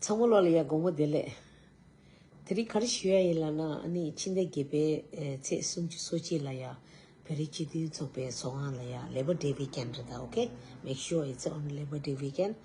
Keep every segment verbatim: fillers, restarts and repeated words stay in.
ཚང་མ་ལོ་ལ་ཡ་དགོང་མོ་བདེ་ལེགས། དེ་རིང་ག་རེ་ཞུ་ཡ་ཡིན་ལབ་ན། ཨ་ནི་ཕྱི་ཟླ་བརྒྱད་པའི་ཨེ་ཚེས་སུམ་ཅུ་སོ་གཅིག་ལ་ཡ་བོད་རིགས་སྤྱི་མཐུན་ཚོགས་པའི་ཚོགས་ཁང་ལ་ཡ་Labor Day weekend རེད་ད། Okay, make sure it's on Labor Day weekend.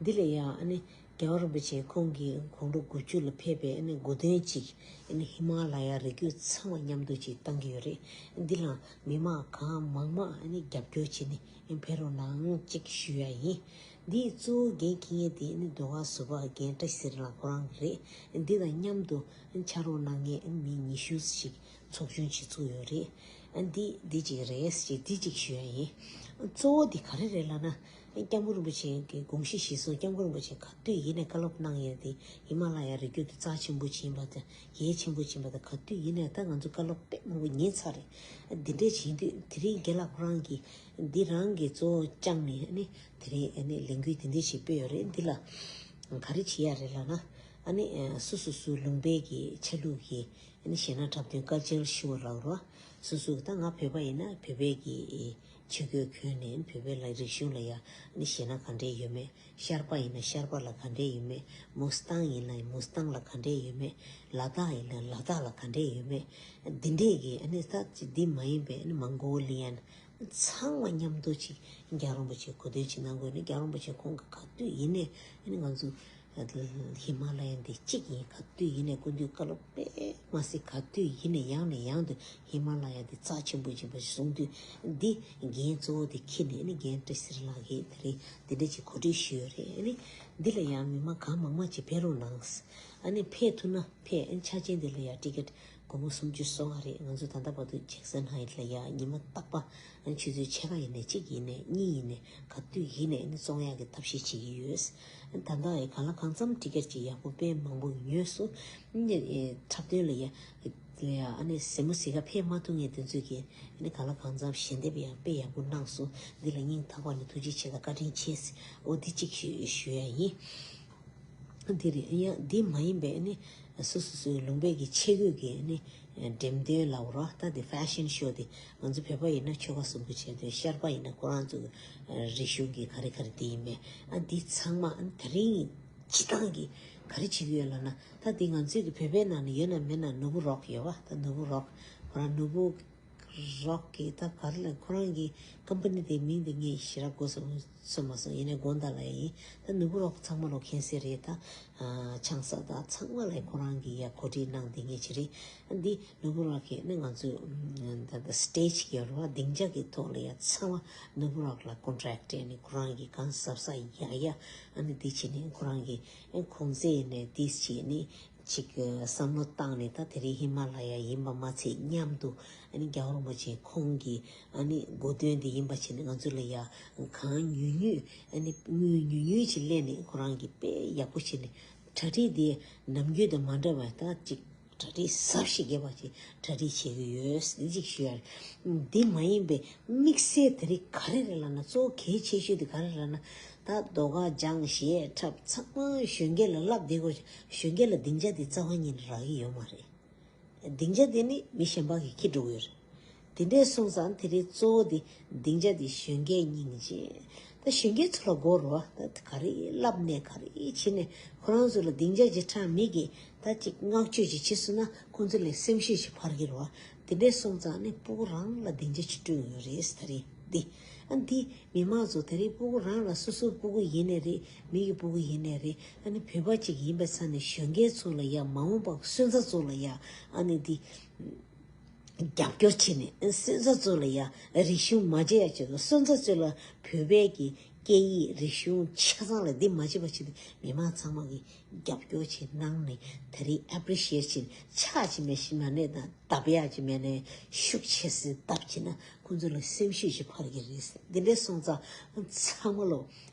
འདི་ལ་ཡ་ཨ་ནི་རྒྱལ་བ་རིན་པོ་ཆེ་ཁོང་གིས་དགུང་ལོ་དགུ་བཅུ་ལ་ཕེབས་པའི་ཨ་ནི་གོ་སྟོན་ཅིག་ཨ་ནི་ཧི་མ་ལ་ཡ་རི་རྒྱུད་ཚང་མ་མཉམ་དུ་ཅིག་བཏང་གི་ཡོད་རེད། འདི་ལ་མི་མང་གང་མང་མང་ཨ་ནི་རྒྱབ་སྐྱོར་བྱས་ནས་ཕེབས་རོགས་གནང་ཅིག་ཞུ་ཡ་ཡིན། འདིའི་གཙོ་བོ་འགན་འཁྱེར་མཁན་དེ་ནི་ཟློས་གར་ཟུར་པ་རྒན་བཀྲ་ཤིས་ཚེ་རིང་ལགས་ཁོ་རང་རེད། འདི་དང་མཉམ་དུ་ཕྱག་རོགས་གནང་མཁན་མི་ཉི་ཤུ་ཞིག་ཚོགས་ཆུང་ཞིག་བཙུགས་ཡོད་རེད། འདི་འདི་གཅིག་རེད། ཅིག་འདི་གཅིག་ཞུ་ཡ་ཡིན། གཙོ་བོ་འདི་ག་རེ་རེད་ལབ་ན། སྐྱབས་མགོན་རིན་པོ་ཆེ་གི་དགོངས་གཞི་གཞིར་བཟུང་སྐྱབས་མགོན་རིན་པོ་ཆེ་ག་དུས་ཡིན་ནའི་བཀའ་སློབ་གནང་ཡས་དེ་ཧི་མ་ལ་ཡ་རི་རྒྱུད་དུ་རྩ་ཆེན་པོ་ཕྱིན་པ་དང་གལ་ཆེན་པོ་ཕྱིན་པ་དང་། ག་དུས་ཡིན་ནའི་ད་ང་ཚོ་བཀའ་སློབ་དཔེ་མང་པོ་ཉན་ཚར་རེད། འདི་འདྲས་བྱེད་དུས་དེ་རིང་རྒན་ལགས་ཁོ་རང་གིས་འདི་རང་གི་གཙོ་བོ་བཅངས་ནས་ཨ་ནི་དེ་རིང་ཨ་ནི་ལས་འགུལ་དེ་འདྲས་ཞིག་སྤེལ་ཡོད་རེད། འདི་ལ་ག་རེ་བྱེད་ཡ་རེད་ལབ་ན། ཨ་ནི་སོ་སོ་སོའི་ལུང་པའི་གི་ཆ་ལུགས་ཀྱི་ཨ་ནི་གཞས་སྣ་འཁྲབ་སྟོན་cultural show ལབ་རོགས། སོ་སོ་གི་ད་ང་བོད་པ་ཡིན་ན་བོད་པའི་གི་ཆས་གོས་གོན་ནས་བོད་པའི་ལ་རིག་གཞུང་ལ་ཡ་ཨ་ནི་གཞས་སྣ་ག་འདྲས་ཡོད་མེད། ཤར་པ་ཡིན་ན་ཤར་པ་ལ་ག་འདྲས་ཡོད་མེད། མུ་སི་ཐང་ཡིན་ན་མུ་སི་ཐང་ལ་ག་འདྲས་ཡོད་མེད། ལ་དྭགས་ཡིན་ན་ལ་དྭགས་ལ་ག་འདྲས་ཡོད་མེད། འདི་འདྲས་ཀྱི་ཨ་ནི་ད་ཅིག་འདི་མ་ཡིན་པའི་ཨ་ནི་མོང་གོ་ལི་ཡན་ཚང་མ་མཉམ་དུ་ཅིག་རྒྱལ་བ་རིན་པོ་ཆེ་གོ་སྟོན་ཅིག་གནང་དགོས་ནས། རྒྱལ་བ་རིན་པོ་ཆེ་ཁོང་གི་ག་དུས་ཡིན་ནའི་ཨ་ནི་ང་ཚོ་ཧི་མ་ལ་ཡ་འདི་གཅིག་ཡིན། ག་དུས་ཡིན་ནའི་སྐུ་མདུན་བཀའ་སློབ་དཔེ་མ་སྲིད་ག་དུས་ཡིན་ནའི་ཡང་ནས་ཡང་དུ་ཧི་མ་ལ་ཡ་འདི་རྩ་ཆེན་པོ་ཡིན་པ་ཞིག་གསུང་དུས། འདི་འགན་གཙོ་བོ་དེ་འཁྱེར་ནས་ཨ་ནི་རྒན་བཀྲ་ཤིས་ཚེ་རིང་ལགས་ཀྱིས་དེ་རིང་འདི་འདྲ་ཅིག་གོ་སྒྲིག་ཞུས་ཡོད་རེད། ཨ་ནི་འདི་ལ་ཡང་མི་མང་གང་མང་མང་ཅིག་ཕེབས་རོགས་གནང་། ཨ་ནི་ཕེབས་ཐུབ་ན་ཕེབས། ཨ་ནི་ཆ་རྐྱེན་འདི་ལ་ཡང་ཊི་ཀེ་ཊི་སྒོར་མོ་སུམ་ཅུ་སོ་ལྔ་རེད། ང་ཚོ་ད་ལྟ་བར་དུ་ཇེག་སན་ཧའི་ཊི་ལ་ཡ་ཉི་མ་རྟག་པར་ཨ་ནི་ཆུ་ཚོད་ཕྱེད་ཀ་ཡིན་ནའི་གཅིག་ཡིན་ནའི་གཉིས་ཡིན་ནའི་ག་དུས་ཡིན་ནའི་ཨ་ནི་བཙོང་ཡག་གི་ཐབས་ཤེས་བྱེད་ཀྱི་ཡོད། ད་ལྟ་ཡི་གང་ལ་གང་འཚམ་ཊི་ཀེ་ཊི་ཅིག་ཡག་པོ་དཔེ་མང་པོ་ཉོས་སོང་། ཨ་ནི་འཁྲབ་སྟོན་ལ་ཡ་ལ་ཡ་ཨ་ནི་གཟིགས་མོ་གཟིགས་ག་ཕེབས་མ་ཐུབ་མཁན་དེ་ཚོས་ཀྱིས་ཨ་ནི་གང་ལ་གང་འཚམ་ཞལ་འདེབས་ཡང་དཔེ་ཡག་པོ་གནང་སོང་། འདི་ལ་སྙིང་ཐག་པ་ནས་ཐུགས་རྗེ་ཆེ་དང་བཀའ་དྲིན་ཆེ་ཟེར། འོ་འདི་གཅིག་ཞུ་ཞུ་ཡ་ཡིན། འདི་རེད། ཡང་འདི་མ་ཡིན་པའི་ནི་སོ་སོ་སོའི་ལུང་པའི་གི་ཆས་གོས་ཀྱི་ནི་འགྲེམས་སྟོན་ལབ་རོགས། ད་འདི་ཕེ་ཤན་ཤོ་དེ་ང་ཚོ་བོད་པ་ཡིན་ན་ཆོལ་ཁ་གསུམ་པོ་བྱས་དུས། ཤར་པ་ཡིན་ན་ཁོ་རང་ཚོ་གི་རིག་གཞུང་གི་ག་རེ་ག་རེ་དེ་ཡིན་པས། ཨ་འདི་ཚང་མ་ཨ་དེ་རིང་སྤྱི་བཏང་གི་ག་རེ་བྱེད་ཀྱི་ཡོད་ལབ་ན། ད་འདི་ང་ཚོའི་གི་བོད་པའི་ནང་ནས་ཡོད་ན་མེད་ན་ནོར་བུ་རོག་ཡོད་པ། ད་ནོར་བུ་རོག་ཁོ་རང་ནོར་བུ་རོག་གི་ད་ག་རེ་ལ་ཁོ་རང་གི་ཀམ་པ་ནི་དེ་མིང་དེ་ངས་ཞེ་དྲག་གོ་སོང་སོང་མ་སོང་། ཡིན་ནའི་དགོངས་དག་ལ་ཡིན། ད་ནོར་བུ་རོག་ཚང་མ་ལོ་མཁྱེན་གསལ་རེད། ད་ཨ་ཆང་ས་དང་ཚང་མ་ལ་ཁོ་རང་གི་ཡ་གོ་སྒྲིག་གནང་དེ་ངས་བྱེད་རེད། ཨ་འདི་ནོར་བུ་རོག་གི་ནི་ང་ཚོ་ད་ད་སི་ཊེ་ཇི་གི་རོ་སྡིངས་ཆ་གི་ཐོག་ལ་ཡ་ཚང་མ་ནོར་བུ་རོག་ལ་ཀོན་ཊེག་སྤྲད་ནས་ཁོ་རང་གི་གང་གཟབ་གཟབ་ཡ་ཡ་ཨ་ནི་འདི་བྱེད་ནས་ཁོ་རང་གི་ཨ་ཁོང་ཚེ་ནས་འདི་བྱེད་ནས། ཅིག་བསམ་བློ་བཏང་ནས། ད་དེ་རིང་ཧི་མ་ལ་ཡ་ཡིན་པ་མ་ཚད་མཉམ་དུ་ཨ་ནི་རྒྱལ་བ་རིན་པོ་ཆེ་ཁོང་གི་ཨ་ནི་གོ་སྟོན་དེ་ཡིན་པ་བྱས་ནས་ང་ཚོ་ལ་ཡ་གང་ཉུང་ཉུང་ཨ་ནི་དངུལ་ཉུང་ཉུང་ཅིག་ལེན་ནས་ཁོ་རང་གི་དཔེ་ཡག་པོ་བྱས་ནས་གྲ་སྒྲིག་དེ་ནམ་རྒྱུན་དང་མ་འདྲ་བ། ད་ཅིག་གྲ་སྒྲིག་གཟབ་ཞིག་རྒྱབ་པ་ཅིག་གྲ་སྒྲིག་བྱེད་ཀྱི་ཡོད། འདི་ཅིག་ཞུ་ཡ་རེད། འདི་མ་ཡིན་པའི་དམིགས་བསལ་དེ་རིང་ག་རེ་རེད་ལབ་ན། གཙོ་བོ་གལ་ཆེ་ཤོས་དེ་ག་རེ་རེད་ལབ་ན། ད་ཟློས་གར་སྦྱངས། གཞས་འཁྲབ། ཚང་མ་གཞོན་སྐྱེས་ལ་བསླབ་བསྡད་དགོས། གཞོན་སྐྱེས་ལ་སྡིངས་ཆ་དེ་རྩ་བ་ཉིད་ནས་རག་གི་ཡོད་མ་རེད། སྡིངས་ཆ་དེ་ནི་མི་གཞན་པ་གིས་འཁྱེར་འགྲོ་གི་ཡོད་རེད། དེ་འདྲས་སོང་ཙང་དེ་རིང་གཙོ་བོ་དེ་སྡིངས་ཆ་དེ་གཞོན་སྐྱེས་སྙིང་རྗེ། ད་གཞོན་སྐྱེས་ཚོ་ལ་དགོས་རེད་བ། ད་ག་རེ་བསླབ་ནས་ག་རེ་བྱས་ནས་ཁོ་རང་ཚོ་ལ་སྡིངས་ཆ་ཅིག་འཁྲབ་མི་གིས་ད་ཅིག་བསྔགས་བརྗོད་ཅིག་བྱེད་སོང་ན་ཁོང་ཚོ་ལ་སེམས་ཤུགས་ཤིག་འཕར་གྱི་རེད་བ། དེ་འདྲས་སོང་ཙང་ནི་སྤུ་གུ་རང་ལ་སྡིངས་ཆ་ཅིག་སྤྲོད་ཡོད་རེད། ད་རེད་འདི། ཨ་འདི་མི་མང་ཚོ་ད་རེས་སྤུ་གུ་རང་ལ་སོ་སོའི་སྤུ་གུ་ཡིན་ནའི་རེད། མི་གི་སྤུ་གུ་ཡིན་ནའི་རེད། ཨ་ནི་བོད་པ་ཅིག་ཡིན་པའི་ཆ་ནས་གཞོན་སྐྱེས་ཚོ་ལ་ཡ་མ་འོངས་པ་སོན་རྩ་ཚོ་ལ་ཡ་ཨ་ནི་འདི་རྒྱབ་སྐྱོར་བྱས་ནས། སོན་རྩ་ཚོ་ལ་ཡ་རིག་གཞུང་མ་བརྗེད་ཡ་ཆེད་དུ། སོན་རྩ་ཚོ་ལ་བོད་པའི་གི་སྐད་ཡིག་རིག་གཞུང་ཆ་ཚང་ལ་འདི་མ་བརྗེད་པ་ཆེད་དུ་མི་མང་ཚང་མ་གི་རྒྱབ་སྐྱོར་ཅིག་གནང་ནས། ད་རེས་ཨེ་པི་རི་ཤི་ཨེཊ་ཅིག་ཕྱག་ཅིག་མེད་ཤི་མ་ནས་དང་བརྡབ་ཡག་ཅིག་མེད་ནས་ཤུགས་ཆེ་སེ་བརྡབ་བྱས་ན་ཁོང་ཚོ་ལ་སེམས་ཤུགས་ཤིག་འཕར་གྱི་རེད། འདི་འདྲས་སོང་ཙང་ཚང་མ་ལོ་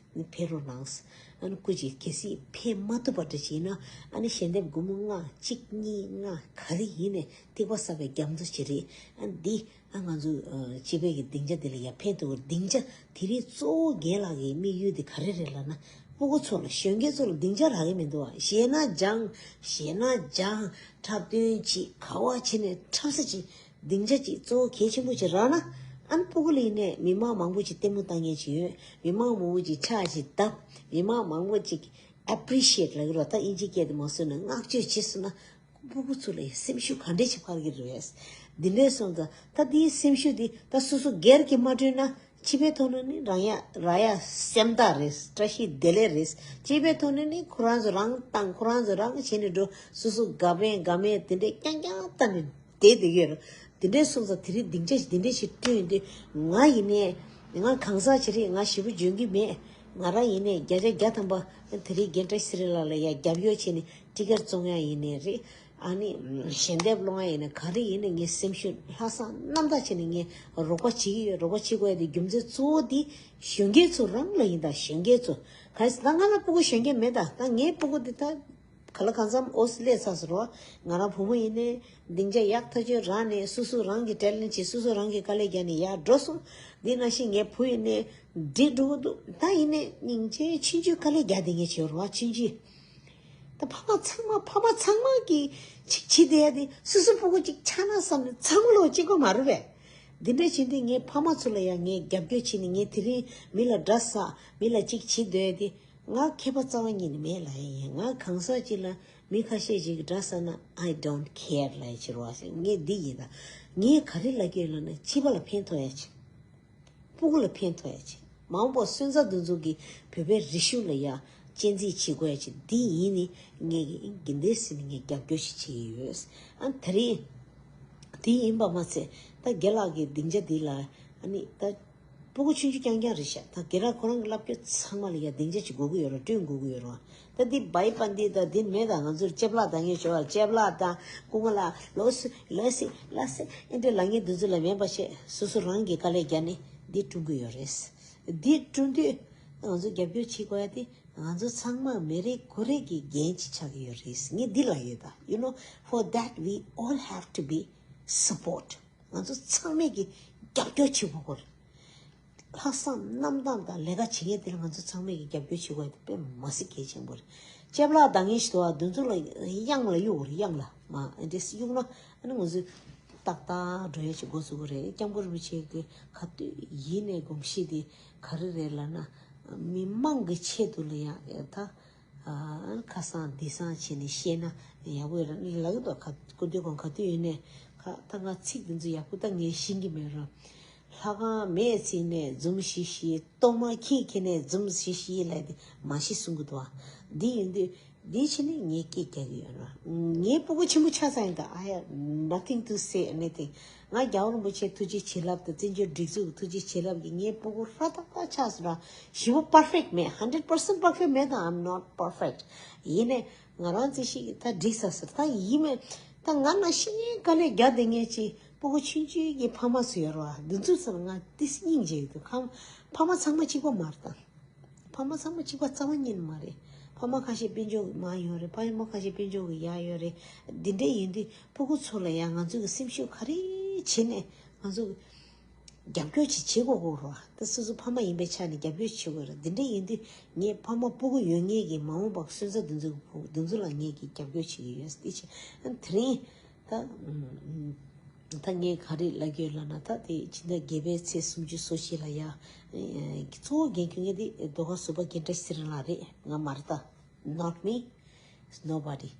ཕེབས་རོགས་གནང་། ཨ་ནི་སྐུ་མཁྱེན་གལ་སྲིད་ཕེབས་མ་ཐུབ་པ་འདྲ་ཅིག་ཡིན་ན། ཨ་ནི་ཞལ་འདེབས་སྒོར་མོ་ལྔ་གཅིག་གཉིས་ལྔ་ག་རེ་ཡིན་ནས་ཐིགས་པ་བསགས་པའི་རྒྱ་མཚོ་ཅིག་རེད། ཨ་འདི། ཨ་ང་ཚོ་ཨ་སྤྱི་པའི་གི་སྡིངས་ཆ་འདི་ལ་ཡ་ཕེབས་ཐུབ། སྡིངས་ཆ་དེ་རིང་གཙོ་བོ་རྒན་ལགས་ཀྱི་དམིགས་ཡུལ་འདི་ག་རེ་རེད་ལབ་ན། སྤུ་གུ་ཚོ་ལ་གཞོན་སྐྱེས་ཚོ་ལ་སྡིངས་ཆ་རག་གི་མི་འདུག་བ། གཞས་སྣ་སྦྱངས། གཞས་སྣ་སྦྱངས། འཁྲབ་སྟོན་ཅིག་ག་བ་བྱས་ནས་འཁྲབ་ས་ཅིག་སྡིངས་ཆ་ཅིག་གཙོ་བོ་གལ་ཆེན་པོ་ཅིག་རག་ན། ཨ་ནི་སྤུ་གུ་ལ་ཡིན་ནའི་མི་མང་མང་པོ་ཅིག་ལྟད་མོ་ལྟ་མཁན་ཅིག་ཡོད། མི་མང་མང་པོ་ཅིག་ཕྱག་ཅིག་བརྡབ། མི་མང་མང་པོ་ཅིག་ appreciate ལབ་ཀྱི་རེད། ད་དབྱིན་ཇིའི་སྐད་དུ་མ་སོང་ན་བསྔགས་བརྗོད་བྱས་སོང་ན། སྤུ་གུ་ཚོ་ལ་ཡང་སེམས་ཤུགས་ག་འདྲས་ཞིག་འཕར་གྱི་རེད། འདི་འདྲས་སོང་ཙང་ད་འདིའི་སེམས་ཤུགས་འདི་ད་སོ་སོ་སྒེར་གྱིས་མ་བསྐྲུན་ན་སྤྱི་པའི་ཐོག་ནས་ནི་རང་ཡ་རང་ཡ་སེམས་ཐག་རེད། བཀྲ་ཤིས་བདེ་ལེགས་རེད། སྤྱི་པའི་ཐོག་ནས་ནི་ཁོ་རང་ཚོ་རང་བཏང་ཁོ་རང་ཚོ་རང་བྱས་ནས་འགྲོ། སོ་སོ་དགའ་མེད་དགའ་མེད་དེ་འདྲས་རྐྱང་རྐྱང་བཏང་ནས་བསྡད་བསྡད་ཀྱི་ཡོད་རེད། འདི་འདྲས་སོང་ཙང་དེ་རིང་སྡིངས་ཆ་ཞིག་འདི་འདྲས་ཞིག་བསྐྲུན་ཡོད་དུས་ང་ཡིན་ནའི་ང་གང་ཟག་ཅིག་རེད། ང་ཞེ་པོ་འཇོན་གྱི་མེད། ང་རང་ཡིན་ནའི་བརྒྱ་ཆ་བརྒྱ་ཐམ་པ་དེ་རིང་རྒན་བཀྲ་ཤིས་ཚེ་རིང་ལགས་ལ་ཡ་རྒྱབ་སྐྱོར་བྱས་ནས་སྤྲི་དཀར་བཙོང་ཡ་ཡིན་ནའི་རེད། ཨ་ནི་ཞལ་འདེབས་སློང་ཡ་ཡིན་ན་ག་རེ་ཡིན་ནའི་ངས་སེམས་ཤུགས་ལྷག་བསམ་རྣམ་དག་བྱས་ནས་ངས་རོགས་པ་བྱེད་ཀྱི་ཡོད། རོགས་པ་བྱེད་དགོས་ཡ་དེ་རྒྱུ་མཚན་གཙོ་བོ་དེ་གཞོན་སྐྱེས་ཚོ་རང་ལ་ཡིན། ད་གཞོན་སྐྱེས་ཚོ་ག་རེ་ཟེར་ད་ང་ལ་སྤུ་གུ་གཞོན་སྐྱེས་མེད། ད་ད་ངའི་སྤུ་གུ་དེ་ད་ག་ལ་གང་འཚམ་འོ་སླེབས་ཚར་སོང་རོ། ང་རང་བུ་མོ་ཡིན་ནའི་སྡིངས་ཆ་ཡག་ཐག་ཆོད་རག་ནས་སོ་སོ་རང་གི་ཊེ་ལེན་ཊ་བྱས་སོ་སོ་རང་གི་དཀའ་ལས་རྒྱག་ནས་ཡར་འགྲོ་སོང་། འདི་ནང་བཞིན་ངའི་བུ་ཡིན་ནའི་འགྲིག་འགྲོ་གི་འདུག་ད་ཡིན་ནའི་སྙིང་རྗེ་ཆུང་ཆུང་དཀའ་ལས་རྒྱག་བསྡད་མཁན་ཅིག་ཡོད་རེད་བ། ཆུང་ཆུང་། ད་ཕ་མ་ཚང་མ་ཕ་མ་ཚང་མ་གིས་ཅིག་བྱེད་བསྡད་ཡ་དེ་སོ་སོ་སྤུ་གུ་ཅིག་ཆགས་ན་བསམ་ནས་ཚང་མ་ལོ་གཅིག་པ་མ་རེད་པས། འདི་འདྲ་བྱེད་དུས་ངས་ཕ་མ་ཚོ་ལ་ཡང་ངས་རྒྱབ་སྐྱོར་བྱས་ནས་ངས་དེ་རིང་མི་ལ་དགྲ་ཟ་མི་ལ་ཅིག་བྱེད་སྡོད་ཡ་དེ་ང་མཁས་པ་རྩ་བ་ཉིད་ནས་མེད་ལབ་ཡ་ཡིན། ང་གང་ཟག་ཅིག་ལ་མི་ཁ་ཤས་ཅིག་གིས་དགྲ་ཟ་ན་I don't care ལབ་ཡ་ཅིག་རེད་བ། ངས་འདི་ཡིན་ད། ངས་ག་རེ་ལབ་ཀྱི་ཡོད་ལབ་ན་སྤྱི་པ་ལ་ཕན་ཐོགས་ཡ་ཅིག་སྤུ་གུ་ལ་ཕན་ཐོགས་ཡ་ཆེ། མ་འོངས་པར་སོན་རྩ་འདི་ཚོ་གི་བོད་པའི་རིག་གཞུང་ལ་ཡ་གཅེས་འཛིན་བྱེད་དགོས་ཡ་ཆེ། འདི་ཡིན་ནི་ངས་ཀྱི་འདི་འདྲས་ཟེར་ནས་ངས་རྒྱབ་སྐྱོར་ཞིག་བྱེད་ཀྱི་ཡོད། ཨ་དེ་རིང་དེ་ཡིན་པ་མ་ཚད་ད་རྒན་ལགས་ཀྱི་སྡིངས་ཆ་འདི་ལ་ཨ་ནི་ད་སྤུ་གུ་ཆུང་ཆུང་རྐྱང་རྐྱང་རེད་ཤག་ད་རྒན་ལགས་ཁོ་རང་གི་བསླབ་སྐྱོར་ཚང་མ་ལ་ཡ་སྡིངས་ཆ་ཅིག་དགོས་ཀྱི་ཡོད་རེད། བསྐྲུན་དགོས་ཀྱི་ཡོད་རེད། ད་འདི་བའི་པ་འདི་ད་འདི་མེད། ད་ང་ཚོར་ལྕེ་བླག་ད་ངས་ཞོར་ལ་ལྕེ་བླག་དང་སྐུ་ངོ་ལ་ལོ་སི་ལོ་སི་ལ་སི་ཨེ་འདྲ་ལ་ངས་འདི་ཚོ་ལ་མེད་པ་བྱས་སོ་སོ་རང་གི་དཀའ་ལས་རྒྱག་ནས་འདི་བསྐྲུན་གི་ཡོད་རེད། འདི་བསྐྲུན་དུས་ང་ཚོ་རྒྱབ་སྐྱོར་བྱེད་དགོས་ཡ་དེ་ང་ཚོ་ཚང་མ་མི་རེ་ཁོ་རེ་གི་འགན་ཅིག་ཆགས་ཀྱི་ཡོད་རེད། ངས་འདི་ལ་ཡོད་ད། You know, for that we all have to be support. ང་ཚོ་ཚང་མས་ཀྱི་རྒྱབ་སྐྱོར་བྱེད་དགོས་ཀྱི་རེད། ལྷག་བསམ་རྣམ་དག་དང་ལས་ཀ་བྱེད་མཁན་དེ་ལ་ང་ཚོ་ཚང་མས་ཀྱི་རྒྱབ་སྐྱོར་བྱེད་དགོས་དེ་དཔེ་མ་སྲིད་གལ་ཆེན་པོ་རེད། ལྕེ་བླག་ད་ངས་ཞུ་བ་འདི་ཚོ་ལ་གཡང་ལ་གཡུག་རེད། གཡང་ལ་མ་འདྲེས་གཡུག་ན་ཨ་ནི་ང་ཚོ་ཏག་ཏག་འགྲོ་ཡ་ཞིག་འགོ་ཚུགས་ཀྱི་རེད། སྐྱབས་མགོན་རིན་པོ་ཆེ་གི་ག་དུས་ཡིན་ནའི་དགོངས་གཞི་དེ་ག་རེ་རེད་ལབ་ན་མི་མང་གི་ཆེད་དུ་ལ་ཡང་ད། ཨ་ཁ་སང་འདི་སང་བྱས་ནས་བཤད་ན་ཡག་པོ་ཡོད་ར་ལབ་ཀྱི་འདུག་ཁ་སྐུ་མདུན་ཁོང་ག་དུས་ཡོད་ནས་ཁ་ད་ང་ཚིག་འདི་ཚོ་ཡག་པོ་ད་ངས་ཤེས་ཀྱི་མེད་ར། ལྷ་ཁང་མེད་ཚིག་ནས་འཛུམ་ཤིག་ཤིག་གཏོར་མ་ཁྱེར་ཁྱེར་ནས་འཛུམ་ཤིག་ཤིག་ལབ་དེ་མ་ཤེས་གསུང་གི་འདུག་འདི་ཡིན་དུས་འདི་བྱས་ནས་ངས་སྐད་རྒྱག་གི་ཡོད་ར། ངའི་སྤུ་གུ་ཆེན་པོ་ཆགས་ཚར་ཡིན་ད། I have nothing to say anything. ང་རྒྱལ་བ་རིན་པོ་ཆེའི་ཐུགས་རྗེ་བྱིན་རླབས་དང་བཙན་བྱོལ་སྒྲིག་འཛུགས་ཀྱི་ཐུགས་རྗེ་བྱིན་རླབས་ཀྱིས་ངའི་སྤུ་གུ་ཧྲ་ཏག་ཏག་ཆགས་སོང་ར། ཞེ་པོ་perfect མེད། hundred percent perfect མེད་དང་I'm not perfect. ཡིན་ནའི་ང་རང་ཚོ་ཞིག་ད་འགྲིག་ས་ཟེར་ད་ཡིན་མེད་ད་ང་ནང་བཞིན་དཀའ་ལས་རྒྱག་བསྡད་མཁན་ཅིག་སྤུ་གུ་ཆུང་ཆུང་གི་ཕ་མ་ཚོ་ཡོད་ར་བ། འདི་ཚོ་ཚོ་ལ་ང་ཏིས་སྙིང་རྗེ་ཡོད་དུ་ཁམ། ཕ་མ་ཚང་མ་གཅིག་པ་མ་རེད་ད། ཕ་མ་ཚང་མ་གཅིག་པ་རྩ་བ་ཉིད་ནས་མ་རེད། ཕ་མ་ཁ་ཤས་དཔལ་འབྱོར་གྱི་མར་ཡོད་རེད། ཕ་མ་ཁ་ཤས་དཔལ་འབྱོར་གྱི་ཡར་ཡོད་རེད། འདི་འདྲ་ཡིན་དུས་སྤུ་གུ་ཚོ་ལ་ཡང་ང་ཚོ་གི་སེམས་ཤུགས་ག་རེ་བྱེད་ནས་ང་ཚོ་གི་རྒྱབ་སྐྱོར་ཅིག་བྱེད་དགོས་དགོས་རེད་བ། ད་སོ་སོ་ཕ་མ་ཡིན་པའི་ཆ་ནས་རྒྱབ་སྐྱོར་བྱེད་དགོས་རེད། འདི་འདྲ་ཡིན་དུས་ངས་ཕ་མ་སྤུ་གུ་ཡོད་མཁན་གྱི་མ་འོངས་པ་སོན་རྩ་འདི་ཚོ་གི་བུ་འདི་ཚོ་ལ་ངས་ཀྱི་རྒྱབ་སྐྱོར་བྱེད་ཀྱི་ཡོད། དེ་ཆེ་དེ་རིང་ད། ད་ངས་ག་རེ་ལབ་ཀྱི་ཡོད་ལབ་ན་ད་དེ་ཕྱི་ཟླ་བརྒྱད་པའི་ཚེས་སུམ་ཅུ་སོ་བཞི་ལ་ཡ། གཙོ་བོ་འགན་འཁྱེར་མཁན་དེ་ཟློས་གར་ཟུར་པ་རྒན་བཀྲ་ཤིས་ཚེ་རིང་ལགས་རེད། ང་མ་རེད་ད། Not me, it's nobody.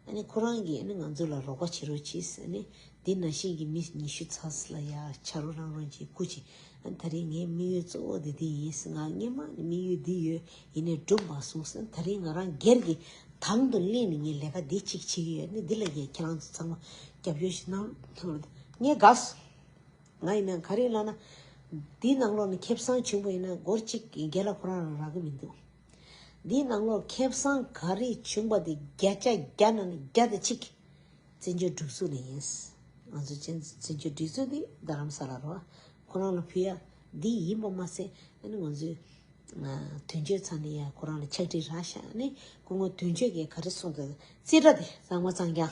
ཨ་ནི་ཁོ་རང་གིས་ཨ་ནི་ང་ཚོ་ལ་རོགས་པ་བྱེད་རོགས་གྱིས་ཨ་ནི་འདི་ནང་བཞིན་གྱི་མི་ཉི་ཤུ་ཚ་ལ་ཡ་ཆ་རོགས་རང་རོགས་ཀྱིས་སྐུ་མཁྱེན། ཨ་ནི་ད་རེས་ངའི་དམིགས་ཡུལ་གཙོ་བོ་དེ་དེ་ཡིན། ང་སྔོན་མ་ནས་དམིགས་ཡུལ་འདི་ཡོད། ཡིན་ནའི་འགྲུབ་མ་སོང་། ཨ་ནི་ད་རེས་ང་རང་སྒེར་གྱི་དང་དུ་གླེང་ནས་ངས་ལས་ཀ་འདི་གཅིག་བྱེད་ཀྱི་ཡོད། ནི་འདི་ལ་ངས་ཁྱེད་རང་ཚོ་ཚང་མ་རྒྱབ་སྐྱོར་ཞིག་གནང་ཐུབ་ལ་ངས་དགའ་སོང་། ང་ཡིན་ན་ག་རེ་ལབ་ན། འདིའི་ནང་ལོགས་ནས་ཁེ་བཟང་བྱུང་བ་ཡིན་ན་སྒོར་གཅིག་རྒན་ལགས་ཁོ་རང་རང་རག་གི་མི་འདུག་འདིའི་ནང་ལོགས་ཁེ་བཟང་ག་རེ་བྱུང་བ་དེ་བརྒྱ་ཆ་བརྒྱ་ནང་ནས་བརྒྱ་དང་གཅིག་བཙན་བྱོལ་སྒྲིག་འཛུགས་ནས་ཡིན། ང་ཚོ་བཙན་བཙན་བྱོལ་སྒྲིག་འཛུགས་འདི་རྡ་རམ་ས་ལ་རེད་བ། ཁོ་རང་ལ་ཕུལ་ཡ་འདི་ཡིན་པ་མ་ཟད་ཨ་ནི་ང་ཚོའི་དོན་གཅོད་ཚང་ནས་ཡ་ཁོ་རང་ལ་ཕྱག་བྲིས་རག་ཤག་ཨ་ནི་སྐུ་ངོ་དོན་གཅོད་ཀྱིས་ག་རེ་གསུངས་འདུག་རྩིས་ཁྲ་དེ་གཙང་མ་གཙང་རྐྱང་།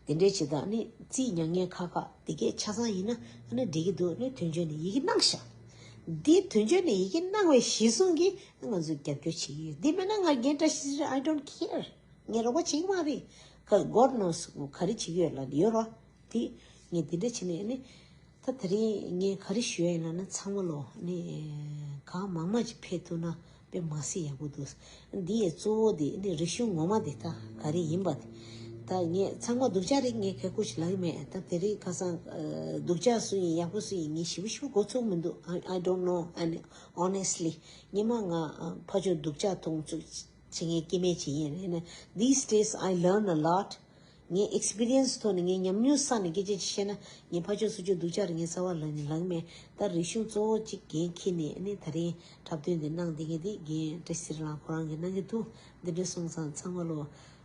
དེ་འདྲའི་བྱེད་སྟངས་ནི་རྩིས་མྱ་ངན་ཁག་ཁག་དེ་གས་ཆ་ཚང་ཡིན་ན་ཨ་ནི་འགྲིག་གི་འདུག་ནི་དོན་གཅོད་ནས་ཡི་གེ་གནང་ཤག་འདི་དོན་གཅོད་ནས་ཡི་གེ་གནང་བའི་གཞི་བཟུང་གིས་ང་ཚོས་རྒྱབ་སྐྱོར་བྱེད་ཀྱི་ཡོད། འདི་མེད་ན་ང་རྒན་བཀྲ་ཤིས་ཚེ་རིང་I don't care. ངས་རོགས་པ་བྱེད་ཀྱི་མ་རེད། ཁ་God knows ག་རེ་བྱེད་ཀྱི་ཡོད་ལ་ཡོད་རོ། དེ་ངས་འདི་འདྲ་བྱེད་ནས་ནི་ད་དེ་རིང་ངས་ག་རེ་ཞུ་ཡ་ཡིན་ལབ་ན་ཚང་མ་ལོ་ནི་གང་མང་མང་ཅིག་ཕེབས་ཐུབ་ན་ དཔེ་མ་སྲིད་ཡག་པོ་འདུག་འདི་ཡི་གཙོ་བོ་དེ་ནི་རིག་གཞུང་ངོ་མ་དེ་ད་ག་རེ་ཡིན་པ་དེ། ད་ངས་ཚང་མ་སྡུག་ཅག་རེད། ངས་ཁེ་ཁུ་ཞིག་ལབ་ཀྱི་མེད། ད་དེ་རིང་ཁ་སང་ཨ་སྡུག་ཅག་སུ་ཡིན་ཡག་པོ་སུ་ཡིན་ངས་ཞིབ་པོ་ཞིབ་པོ་མགོ་ཚོད་མི་འདུག I, I don't know. And honestly, སྔོན་མ་ང་ཨ་ཕར་ཕྱོགས་སྡུག་ཅག་མཐོང་ཚུལ་བྱེད་མཁན་སྐྱེ་དམན་ཅིག་ཡིན་རེད་ན། These days I learn a lot. ངའི་ཨེགས་པི་རི་ཡན་སི་ཐོག་ནས། ངའི་ཉམས་མྱོང་ས་ནས་སྐད་ཆ་ཅིག་བཤད་ན། ངས་ཕར་ཕྱོགས་སུ་ཕྱོགས་སྡུག་ཅག་རེད། ངས་རྩ་བ་ལ་ནི་ལངས་མེད། ད་རིག་གཞུང་གཙོ་བོ་གཅིག་འགན་འཁྱེར་ནས་ནི་ད་རིང་འཁྲབ་སྟོན་འདི་གནང་བསྡད་མཁན་འདི་རྒན་བཀྲ་ཤིས་ཚེ་རིང་ལགས་ཁོ་རང་གིས་གནང་གི་འདུག་འདི་འདྲ་སོང་ཙང་ཚང་མ་ལོ་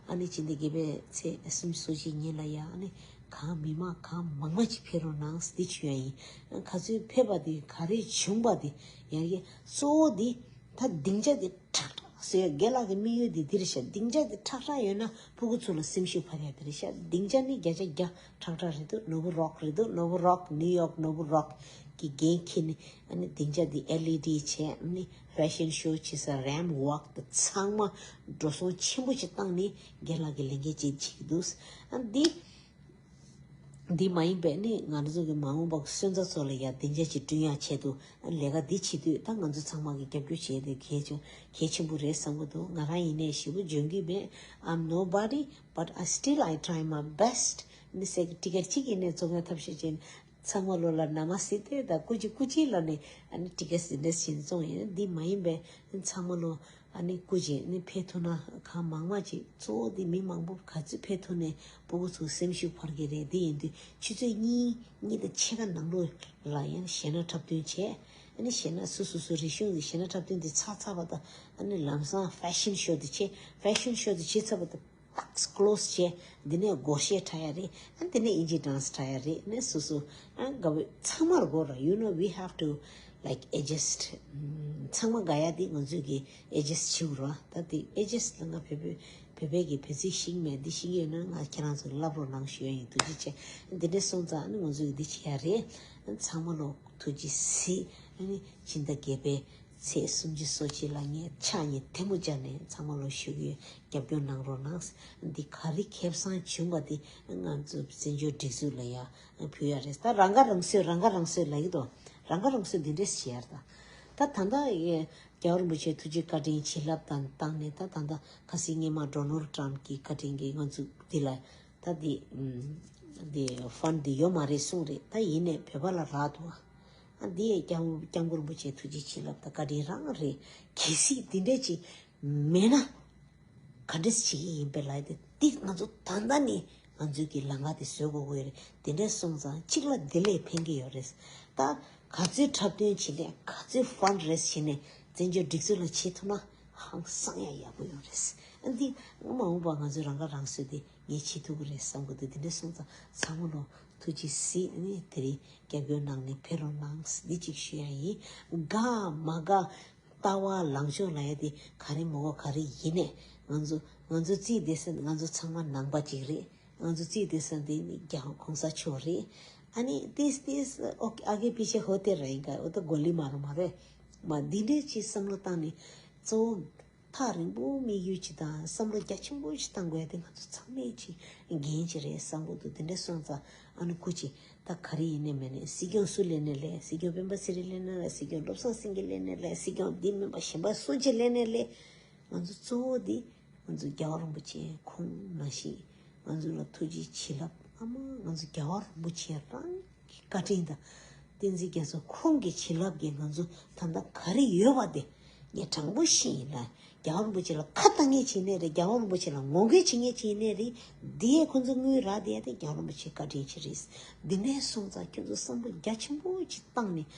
ཨ་ནི་སྤྱི་ཟླ་བརྒྱད་པའི་ཚེས་སུམ་ཅུ་སོ་གཅིག་ཉིན་ལ་ཡ་ཨ་ནི་གང་མི་མང་གང་མང་མང་ཅིག་ཕེབས་རོགས་གནང་འདི་ཞུ་ཡ་ཡིན། ག་ཚོད་ཕེབས་པ་འདི་ག་རེ་བྱུང་པ་འདི་ཡ་གི་གཙོ་བོ་འདི། ད་སྡིངས་ཆ་འདི་ཁྲག་ཁྲག་བཟོས་ཡ། རྒན་ལགས་ཀྱི་དམིགས་ཡུལ་འདི་འདིར་བཤད། སྡིངས་ཆ་འདི་ཁྲག་ཁྲག་ཡོད་ན་ཕྲུ་གུ་ཚོ་ལ་སེམས་ཤུགས་འཕར་ཡ་འདིར་བཤད། སྡིངས་ཆ་ནི་བརྒྱ་ཆ་བརྒྱ་ཁྲག་ཁྲག་རེད་འདུག་ནོ་བོ་རོག་རེད་འདུག་ནོ་བོ་རོག་ནིའུ་ཡོག་ནོ་བོ་རོག་གི་འགན་འཁྱེར་ནས་ཨ་ནི་སྡིངས་ཆ་འདི་ཨེལ་ཨི་ཌི་བྱས། ཨ་ནི་ཕེ་ཤན་ཤོ་བྱེད་ས་རེམ་ཝོག་དང་ཚང་མ་འགྲོ་སོང་ཆེན་པོ་ཞིག་བཏང་ནས་རྒན་ལགས་ཀྱི་ལས་འགན་ཅིག་བྱེད་ཀྱི་འདུག་ཨ་འདི། འདི་མ་ཡིན་པའི་ནི་ང་རང་ཚོ་གི་མ་འོངས་པ་གི་སོན་རྩ་ཚོ་ལ་ཡང་སྡིངས་ཆ་ཅིག་བསྐྲུན་ཡག་ཆེད་དུ་ལས་ཀ་འདི་བྱེད་དུས། ད་ང་ཚོ་ཚང་མ་གི་རྒྱབ་སྐྱོར་བྱས་ཏེ་གལ་ཆེ་གལ་ཆེན་པོ་རེད་བསམ་གི་འདུག་ང་རང་ཡིན་ནའི་ཞེ་པོ་འཇོན་གི་མེད། I'm nobody, but I still, I try my best. ནི་ཟེར་གི་ཊི་ཀེ་ཊི་གཅིག་ཡིན་ནའི་བཙོང་ཡག་ཐབས་ཤེས་བྱས་ནས། ཚང་མ་ལོ་ལ་ན་མ་སི་ཏེ་དང་སྐུ་མཁྱེན་སྐུ་མཁྱེན་ལབ་ནས་ཨ་ནི་ཊི་ཀེ་ཊི་འདི་འདྲ་ཞིག་བཙོང་ཡིན། འདི་མ་ཡིན་པའི་ཚང་མ་ལོ། ཨ་ནི་སྐུ་མཁྱེན་ནི་ཕེབས་ཐུབ་ན་གང་མང་མང་ཅིག་གཙོ་བོ་འདི་མི་མང་པོ་ག་ཚོད་ཕེབས་ཐུབ་ནས་ཕྲུ་གུ་ཚོ་སེམས་ཤུགས་འཕར་གི་རེད། འདི་ཡིན་དུས་ཆུ་ཚོད་གཉིས་གཉིས་དང་ཕྱེད་ཀ་ནང་ལོགས་ལ་ཡང་གཞས་སྣ་འཁྲབ་སྟོན་བྱས། ཨ་ནི་གཞས་སྣ་སོ་སོ་སོ་རིག་གཞུང་གི་གཞས་སྣ་འཁྲབ་སྟོན་འདི་ཚར་ཚར་བ་དང་། ཨ་ནི་ལམ་སང་ཕེ་ཤན་ཤོ་འདི་བྱས། ཕེ་ཤན་ཤོ་འདི་བྱས་ཚར་བ་དང་ཏག་ཀློ་སི་བྱས། འདི་ནས་སྒོར་གཞས་འཁྲབ་ཡ་རེད། ཨ་འདི་ནས་ཨིན་ཇི་ཌན་སི་འཁྲབ་ཡ་རེད། ཨ་ནི་སོ་སོ་ཨ་དགའ་བོ་ཚང་མར་དགོས་ར། You know, we have to, like, adjust. ཚང་མ་དགའ་ཡ་དེ་ང་ཚོས་ཀྱི་ཨེ་ཇེ་སི་བྱེད་དགོས་ར། ད་དེ་ཨེ་ཇེ་སི་ལ་ང་བོད་པའི་བོད་པའི་གི་བོད་ཚིག་ཤེས་ཀྱི་མེད། འདི་ཤེས་ཀྱི་ཡོད་ན་ང་ཁྱེད་རང་ཚོ་ལ་བསླབ་རོགས་གནང་ཞུ་ཡ་ཡིན། ཐུགས་རྗེ་ཆེ། འདི་འདྲ་སོང་ཙང་ཨ་ནི་ང་ཚོས་ཀྱི་འདི་བྱེད་ཡ་རེད། ཨ་ཚང་མ་ལོ་ཐུགས་རྗེ་གཟིགས། ཨ་ནི་ཕྱི་ཟླ་བརྒྱད་པའི་ཚེས་སུམ་ཅུ་སོ་གཅིག་ལ་ངས་ཕྱག་གཉིས་ཐལ་མོ་སྦྱར་ནས་ཚང་མ་ལོ་ཞུ་གི་ཡོད། རྒྱབ་སྐྱོར་གནང་རོགས་གནང་། འདི་ག་རེ་ཁེ་བཟང་བྱུང་བ་དེ་ང་ཚོ་བཙན་བྱོལ་སྒྲིག་འཛུགས་ལ་ཡ་ཕུལ་ཡ་རེད། ད་རང་ཁ་རང་གསོ། རང་ཁ་རང་གསོ་ལབ་ཀྱི་འདུག་རང་ཁ་རང་གསོ་འདི་འདྲས་བྱེད་ཡ་རེད། ད་ད་ད་ལྟ་ཡ་རྒྱལ་བ་རིན་པོ་ཆེ་ཐུགས་རྗེ་བཀའ་དྲིན་བྱིན་རླབས་དང་བཏང་ནས། ད་ད་ལྟ་ཁ་སང་སྔོན་མ་ཌོ་ནལ་ཊམ་གྱི་བཀའ་དྲིན་གྱིས་ང་ཚོ་འདི་ལ་ད་འདི་འདི་ཕན་འདི་ཡོད་མ་རེད་གསུངས་རེད། ད་ཡིན་ནའི་བོད་པ་ལ་རག་འདུག་ཨ་འདི་ཡ་སྐྱབས་སྐྱབས་མགོན་རིན་པོ་ཆེ་ཐུགས་རྗེ་བྱིན་རླབས་དང་བཀའ་དྲིན་རང་རེད། གལ་སྲིད་འདི་འདྲས་ཅིག་མེད་ན། ག་འདྲས་བྱེད་ཀྱི་ཡིན་པས་ལབ་ཡ་དེ། འདི་ང་ཚོ་ད་ལྟ་ནས་ང་ཚོའི་གི་ལམ་ཁ་དེ་བཟོ་དགོས་ཀྱི་རེད། དེ་འདྲས་སོང་ཙང་གཅིག་ལ་བདེ་ལེགས་ཕན་གྱི་ཡོད་རེད། ད་ག་ཚོད་འཁྲབ་སྟོན་བྱེད་ནས་ག་ཚོད་ཕན་རེ་བྱེད་ནས་བཙན་བྱོལ་སྒྲིག་འཛུགས་ལ་བྱེད་ཐུབ་ན་ཧང་སང་ཡ་ཡག་པོ་ཡོད་རེད། ཨ་འདི་མ་འོངས་པ་ང་ཚོའི་རང་ཁ་རང་གསོ་དེ་ངས་བྱེད་ཐུབ་ཀྱི་རེད་བསམ་གྱི་འདུག་དེ་འདྲས་སོང་ཙང་ཚང་མ་ལོ་ཐུགས་རྗེ་གཟིགས། ཨ་ནི་དེ་རིང་རྒྱབ་སྐྱོར་གནང་ནས་ཕེབས་རོགས་གནང་འདི་གཅིག་ཞུ་ཡ་ཡིན། དགའ་མ་དགའ། ལྟ་བ་ལངས་ཕྱོགས་ལབ་ཡ་དེ་ག་རེ་མོ་གོ་ག་རེ་ཡིན་ནས། ང་ཚོ་ང་ཚོ་རྩིས་དེ་ས་ང་ཚོ་ཚང་མ་ནང་པ་ཅིག་རེད། ང་ཚོ་རྩིས་དེ་ས་དེ་ནི་རྒྱ་གོང་ས་མཆོག་རེད། ཨ་ནི་ཏིས་ཏིས་ཨོ་ཨ་གེ་པི་ཆེ་ཧོ་ཏེ་ར་ཡིན་ག་འོ་ད་གོ་ལི་མ་རུ་མ་རེད། མ་འདི་འདྲས་ཅིག་བསམ་བློ་བཏང་ནས་གཙོ་བོ་ཐག་རིང་པོ་དམིགས་ཡུལ་ཅིག་དང་བསམ་བློ་རྒྱ་ཆེན་པོ་ཞིག་བཏང་དགོས་ཡ་དེ་ང་ཚོ་ཚང་མས་ཅིག་འགན་ཅིག་རེད་བསམ་གི་འདུག་དེ་འདྲས་སོང་ཙང་ཨ་ནི་སྐུ་མཁྱེན། ད་ག་རེ་ཡིན་ནའི་མིན་ནའི་སྲིད་སྐྱོང་སུ་ལེན་ནའི་ལེགས། སྲིད་སྐྱོང་སྤེན་པ་ཚེ་རིང་ལེན་ནའི་ལེགས། སྲིད་སྐྱོང་བློ་བཟང་སེང་གེ་ལེན་ནའི་ལེགས། སྲིད་སྐྱོང་འདི་མིན་པ་གཞན་པ་སུ་གཅིག་ལེན་ནའི་ལེགས། ང་ཚོ་གཙོ་བོ་འདི་ང་ཚོ་རྒྱལ་བ་རིན་པོ་ཆེ་ཁོང་ནང་བཞིན་ང་ཚོ་ལ་ཐུགས་རྗེ་བྱིན་རླབས། ཨ་མ་ང་ཚོ་རྒྱལ་བ་རིན་པོ་ཆེ་རང་གི་བཀའ་དྲིན་དང་། བསྟན་འཛིན་རྒྱ་མཚོ་ཁོང་གི་བྱིན་རླབས་ཀྱིས་ང་ཚོ་ད་ལྟ་ག་རེ་ཡོད་པ་དེ་ངས་དྲང་པོ་ཞིག་ཡིན་ལ། རྒྱལ་བ་རིན་པོ་ཆེ་ལ་ཁ་བཏང་མཁན་ཅིག་ཡིན་ནའི་རེད། རྒྱལ་བ་རིན་པོ་ཆེ་ལ་ངོ་རྒོལ་བྱེད་མཁན་ཅིག་ཡིན་ནའི་རེད། འདི་ཡས་ཁོ་ཚོ་དངུལ་རག་བསྡད་ཡ་དེ་རྒྱལ་བ་རིན་པོ་ཆེའི་བཀའ་དྲིན་ཅིག་རེད། འདི་ནས་སོང་ཙང་ཁྱོད་ཚོ་བསམ་བློ་རྒྱ་ཆེན་པོ་ཅིག་བཏང་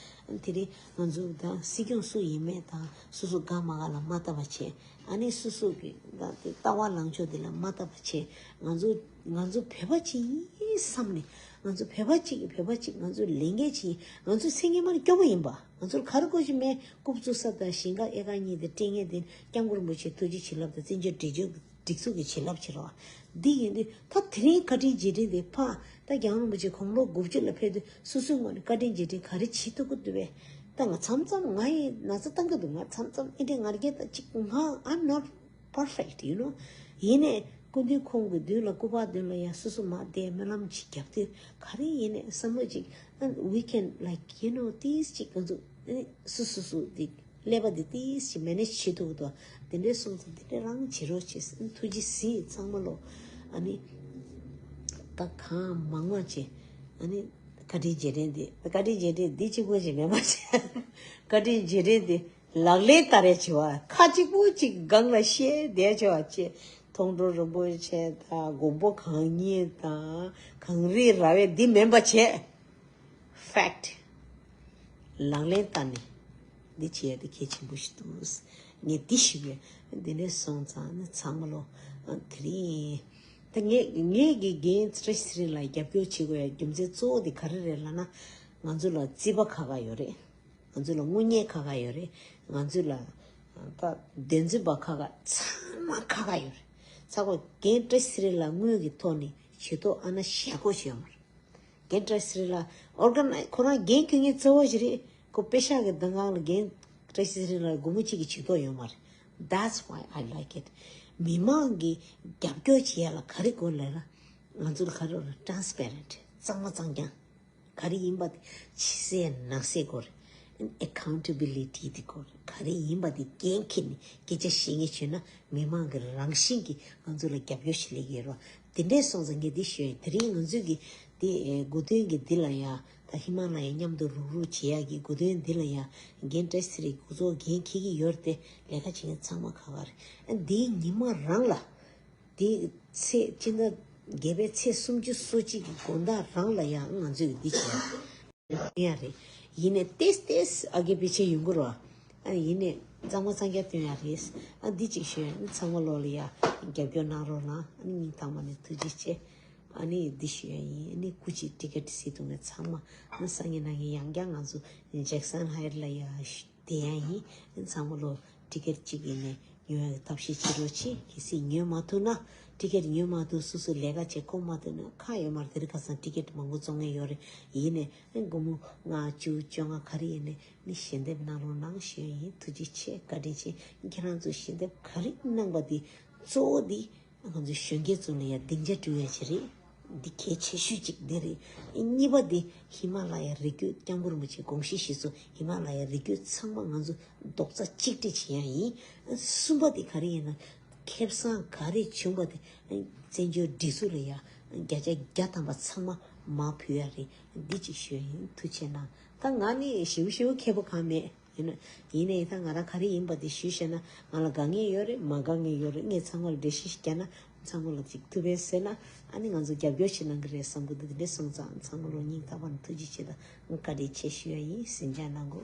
ནས། དེ་རིང་ང་ཚོ་ད་སྲིད་སྐྱོང་སུ་ཡིན་མིན་དང་སོ་སོ་དགའ་མ་དགའ་ལ་མ་ལྟ་བ་བྱས། ཨ་ནི་སོ་སོ་གི་ད་དེ་ལྟ་བ་ལངས་ཕྱོགས་དེ་ལ་མ་ལྟ་བ་བྱས། ང་ཚོ་ང་ཚོ་བོད་པ་ཅིག་ཡིན་བསམ་ནས། ང་ཚོ་བོད་པ་ཅིག་གིས་བོད་པ་ཅིག་ང་ཚོ་ལས་འགན་ཅིག་ཡིན། ང་ཚོ་ཚེ་སྔོན་མར་སྐྱོ་པོ་ཡིན་པ། ང་ཚོར་ག་རེ་དགོས་ཀྱི་མེད། རྐུབ་བཙུགས་ས་དང་ཞིང་ཁ་ཨེ་ཀར་གཉིས་དེ་སྤྲད་མཁན་དེ་སྐྱབས་མགོན་རིན་པོ་ཆེའི་ཐུགས་རྗེ་བྱིན་རླབས་དང་བཙན་བྱོལ་སྒྲིག་འཛུགས་སྒྲིག་འཛུགས་ཀྱི་བྱིན་རླབས་ཕྱིར་རོ། འདི་ཡིན་དུས་ད་དེ་རིང་བཀའ་དྲིན་རྗེས་དྲན་དེ་ཕར་ད་རྒྱལ་བ་རིན་པོ་ཆེ་དགུང་ལོ་དགུ་བཅུ་ལ་ཕེབས་དུས་སོ་སོའི་ངོས་ནས་བཀའ་དྲིན་རྗེས་དྲན་ག་རེ་བྱེད་ཐུབ་ཀྱི་འདུག་པས། ད་ང་མཚམས་མཚམས་ང་ཡི་ན་ཚ་བཏང་གི་འདུག་ང་མཚམས་མཚམས་ཨེ་འདྲས་ང་རྒྱལ་ད་ཅིག་ང་I'm not perfect, you know. ཡིན་ནའི་སྐུ་མདུན་ཁོང་གི་མདུན་ལ་སྐུ་པར་མདུན་ལ་ཡང་སོ་སོ་མར་བསྡད་སྨོན་ལམ་ཅིག་རྒྱབ་དུས་ག་རེ་ཡིན་ནའི་བསམ་བློ་ཅིག and we can, like, you know, these ཅིག་ང་ཚོ་ཨ་ནི་སོ་སོ་སོ་འདི་ ཀླད་པ་འདི་ཏིས་ཞིག་མེ་ནེཇ་བྱེད་ཐུབ་ཀྱི་འདུག་དེ་འདྲའི་སོང་ཙང་དེ་འདྲའི་རང་བྱེད་རོགས་བྱེད། ཐུགས་རྗེ་གཟིགས་ཚང་མ་ལོ། ཨ་ནི་ད་གང་མང་མང་བྱེད། ཨ་ནི་བཀའ་དྲིན་རྗེས་དྲན་དེ། བཀའ་དྲིན་རྗེས་དྲན་འདི་གཅིག་པོ་ཞིག་མེད་པ་བྱེད། བཀའ་དྲིན་རྗེས་དྲན་དེ་ལག་ལེན་བསྟར་རེ་བྱེད་པ། ཁ་གཅིག་པོ་གཅིག་སྒང་ལ་བཤད་བསྡད་བྱེད་པ་བྱེད། མཐོང་གྲོལ་རིན་པོ་ཆེ་དང་མགོན་པོ་གང་ཉིད་དང་གངས་རི་ར་བས་འདི་མིན་པ་བྱེད། ཕེག་ཊི། ལག་ལེན་བསྟར་ནས་འདི་བྱེད་ཡ་དེ་གལ་ཆེན་པོ་ཞིག་འདུག་ངས་འདི་ཞུ་བས། འདི་ནས་སོང་ཙང་ནི་ཚང་མ་ལོ། ཨ། དེ་རིང་ད་ངས་ངས་ཀྱི་རྒན་བཀྲ་ཤིས་ཚེ་རིང་ལ་རྒྱབ་སྐྱོར་བྱེད་དགོས་ཡ་རྒྱུ་མཚན་གཙོ་བོ་དེ་ག་རེ་རེད་ལབ་ན། ང་ཚོ་ལ་རྩིས་པ་ཁག་ཁག་ཡོད་རེད། ང་ཚོ་ལ་དངུལ་གཉེར་ཁག་ཁག་ཡོད་རེད། ང་ཚོ་ལ་ད་འདོན་འཛིན་པ་ཁག་ཁག་ཚང་མ་ཁག་ཁག་ཡོད་རེད། ཚ་གོ་རྒན་བཀྲ་ཤིས་ཚེ་རིང་ལ་དངུལ་གྱི་ཐོག་ནས་ཇུས་གཏོགས་ཨ་ན་ཞེ་པོ་ཞིག་ཡོད་མ་རེད། རྒན་བཀྲ་ཤིས་ཚེ་རིང་ལ་ཨོར་ག་ནའི་ཁོ་རང་རྒན་རྒྱུགས་མཁན་གཙོ་བོ་ཞིག་རེད། ཁོ་པེ་ཤག་གི་མདུན་སྒང་ལ་རྒན་བཀྲ་ཤིས་ཚེ་རིང་ལ་སྒོར་མོ་གཅིག་གི་ཇུས་གཏོགས་ཡོད་མ་རེད། That's why I like it. མི་མང་གི་རྒྱབ་སྐྱོར་བྱེད་ཡ་ལ་ག་རེ་དགོས་ལབ་ན། ང་ཚོ་ལ་ག་རེ་རེད། ཊ་རན་སི་པེ་རེན་ཊི། གཙང་མ་གཙང་རྐྱང་། ག་རེ་ཡིན་པ་དེ་ཕྱི་གསལ་ནང་གསལ་དགོས་རེད། ཨེ་ཁའུན་ཊེ་བི་ལི་ཊི་དེ་དགོས་རེད། ག་རེ་ཡིན་པ་དེ་འགན་འཁྱེར་ནས་སྐད་ཆ་བཤད་མཁན་བྱུང་ན་མི་མང་གི་རང་བཞིན་གྱིས་ང་ཚོ་ལ་རྒྱབ་སྐྱོར་ཞིག་སླེབས་ཀྱི་ཡོད་རེད། དེ་འདྲས་སོང་ཙང་ངས་འདི་ཞུ་ཡ་ཡིན། དེ་རིང་ང་ཚོས་ཀྱི་དེ་ཨེ་དགུ་སྟོན་གྱི་འདི་ལ་ཡ། ད་ཧི་མ་ལ་ཡ་མཉམ་དུ་རུག་རུག་བྱེད་ཡ་གི་དགུ་སྟོན་འདི་ལ་ཡ། རྒན་བཀྲ་ཤིས་ཚེ་རིང་འགོ་ཚུགས་འགན་འཁྱེར་གྱི་ཡོད་རེད་དེ། ལས་ཀ་བྱེད་མཁན་ཚང་མ་ཁག་ཁག་རེད། ཨ་འདིའི་ཉི་མ་རང་ལ། དེའི་ཚེས་སྤྱི་ཟླ་བརྒྱད་པའི་ཚེས་སུམ་ཅུ་སོ་གཅིག་གི་དགོང་དག་རང་ལ་ཡང་ང་ཚོས་འདི་བྱས་ཡ་རེད། ཡིན་ནའི་ཏེས་ཏེས་ཨ་གེ་པི་ཆེ་ཡོང་གི་རོ། ཨ་ཡིན་ནའི་གཙང་མ་གཙང་རྐྱང་སྟོན་ཡ་རེད། ཨ་འདི་གཅིག་ཞུ་ཡ་ཡིན། ཚང་མ་ལོ་ལ་ཡ་རྒྱབ་སྐྱོར་གནང་རོགས་གནང་། ཨ་ནི་སྙིང་ཐག་པ་ནས་ཐུགས་རྗེ་ཆེ། ཨ་ནི་འདི་ཞུ་ཡ་ཡིན། ཨ་ནི་སྐུ་མཁྱེན་ཊི་ཀེ་ཊི་གཟིགས་འདུག་མཁན་ཚང་མ། ཨ་ནི་སང་ཉིན་གནངས་ཉིན་ཡང་བསྐྱར་ང་ཚོ་ཇེག་སན་ཧའེ་ཊི་ལ་ཡ་དེ་ཡང་ཡིན། ཨ་ནི་ཚང་མ་ལོ་ཊི་ཀེ་ཊི་གཅིག་ཡིན་ནའི་ཉོ་ཡག་གི་ཐབས་ཤེས་བྱེད་རོགས་བྱེད། གལ་སྲིད་ཉོ་མ་ཐུབ་ན། ཊི་ཀེ་ཊི་ཉོ་མ་ཐུབ། སོ་སོ་ལས་ཀ་བྱེད་ཁོམ་མ་ཐུབ་ན་ཁག་ཡོད་མ་རེད། དེ་རིང་ཁ་སང་ཊི་ཀེ་ཊི་མང་པོ་བཙོང་མཁན་ཡོད་རེད། ཡིན་ནའི་ཨེ་སྒོར་མོ་ལྔ་བཅུ་བཅོ་ལྔ་ག་རེ་ཡིན་ནའི་ནི་ཞལ་འདེབས་གནང་རོགས་གནང་ཞུ་ཡ་ཡིན། ཐུགས་རྗེ་ཆེ། བཀའ་དྲིན་ཆེ། ཁྱེད་རང་ཚོ་ཞལ་འདེབས་ག་རེ་གནང་པ་དེ་གཙོ་བོ་དེ་ང་ཚོ་གཞོན་སྐྱེས་ཚོ་ལ་ཡ་སྡིངས་ཆ་སྤྲོད་ཡ་ཅིག་རེད། འདི་གལ་ཆེ་ཤོས་གཅིག་འདི་རེད། གཉིས་པ་འདི་ཧི་མ་ལ་ཡའི་རི་རྒྱུད། སྐྱབས་མགོན་རིན་པོ་ཆེའི་དགོངས་གཞི་གཞིར་བཟུང་ཧི་མ་ལ་ཡའི་རི་རྒྱུད་ཚང་མ་ང་ཚོ་རྡོག་རྩ་གཅིག་སྒྲིལ་བྱེད་ཡ་ཡིན། གསུམ་པ་འདི་ག་རེ་ཡིན་ན། ཁེ་བཟང་ག་རེ་བྱུང་བ་དེ་བཙན་བྱོལ་སྒྲིག་འཛུགས་ལ་ཡ་བརྒྱ་ཆ་བརྒྱ་ཐམ་པ་ཚང་མ་མར་ཕུལ་ཡ་རེད། འདི་གཅིག་ཞུ་ཡ་ཡིན། ཐུགས་རྗེ་གནང་། ད་ང་ནི་ཞེ་པོ་ཞེ་པོ་མཁས་པོ་གང་མེད། ཡིན་ན། ཡིན་ནའི་ད་ང་རང་ག་རེ་ཡིན་པ་དེ་ཞུས་བཤད་ན། ང་ལ་དགའ་མཁན་ཡོད་རེད། མ་དགའ་མཁན་ཡོད་རེད། ངས་ཚང་མ་ལ་འགྲེལ་བཤད་ཞིག་བརྒྱབ་ན། ཚང་མ་ལ་ཅིག་ཐུགས་ཕན་གསོས་ན། ཨ་ནི་ང་ཚོ་རྒྱབ་སྐྱོར་ཞིག་གནང་གི་རེད་བསམ་གི་འདུག་དེ་འདྲས་སོང་ཙང་ཚང་མ་ལ་སྙིང་ཐག་པ་ནས་ཐུགས་རྗེ་ཆེ་དང་བཀའ་དྲིན་ཆེ་ཞུ་ཡ་ཡིན། གཟིམ་འཇག་གནང་གོ།